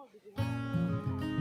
Ano dito sa imong payag?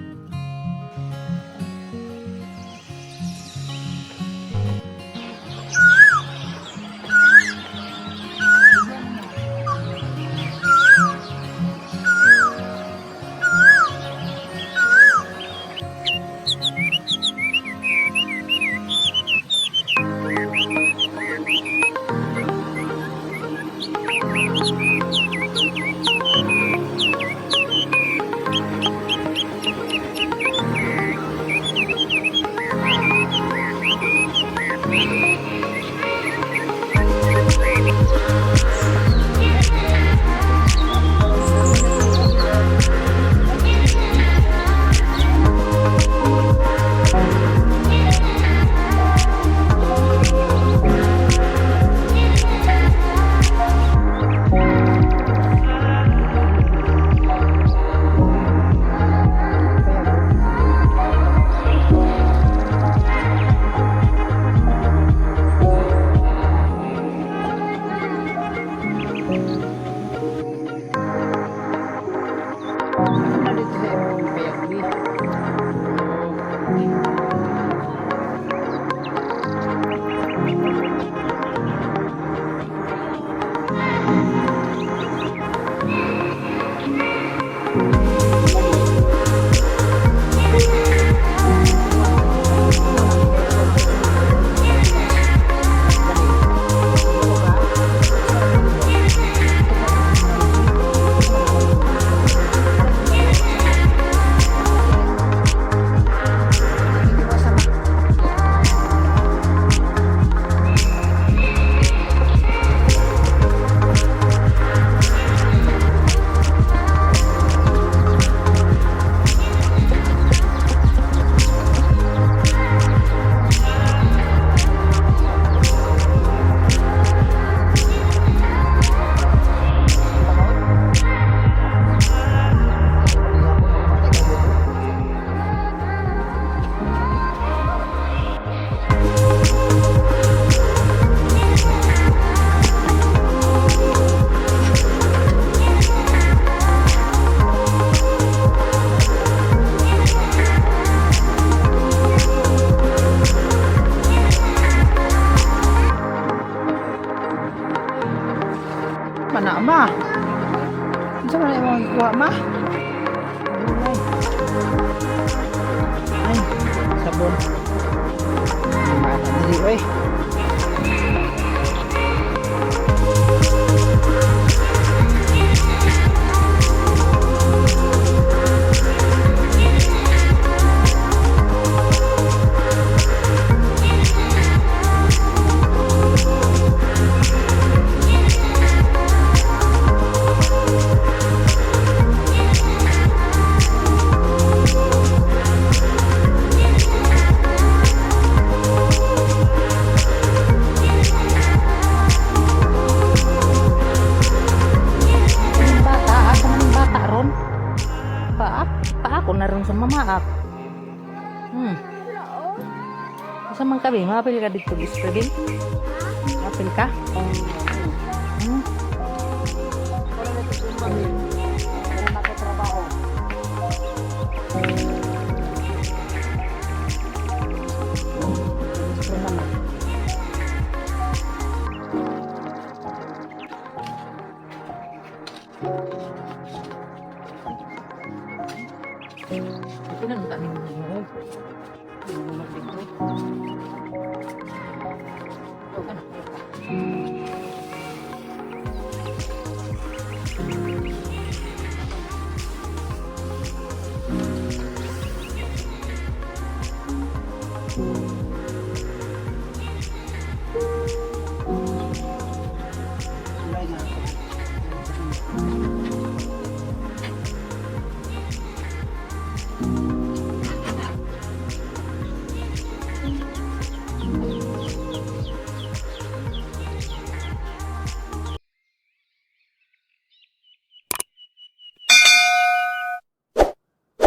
Mana ma? Unsa man imong gikuha, ma? Ay, sabon. Bata diri oy. Anong bata? Asa man ang bata ron? Paa? Paa ko na ron sa mamaak. Asa man kabi? Mapil ka dito, Bispadin? Mapil ka? Wala na ito mami. Wala na ako trabaho. Gusto naman. Ito na nung tanim mo. Dito. Ito ka na.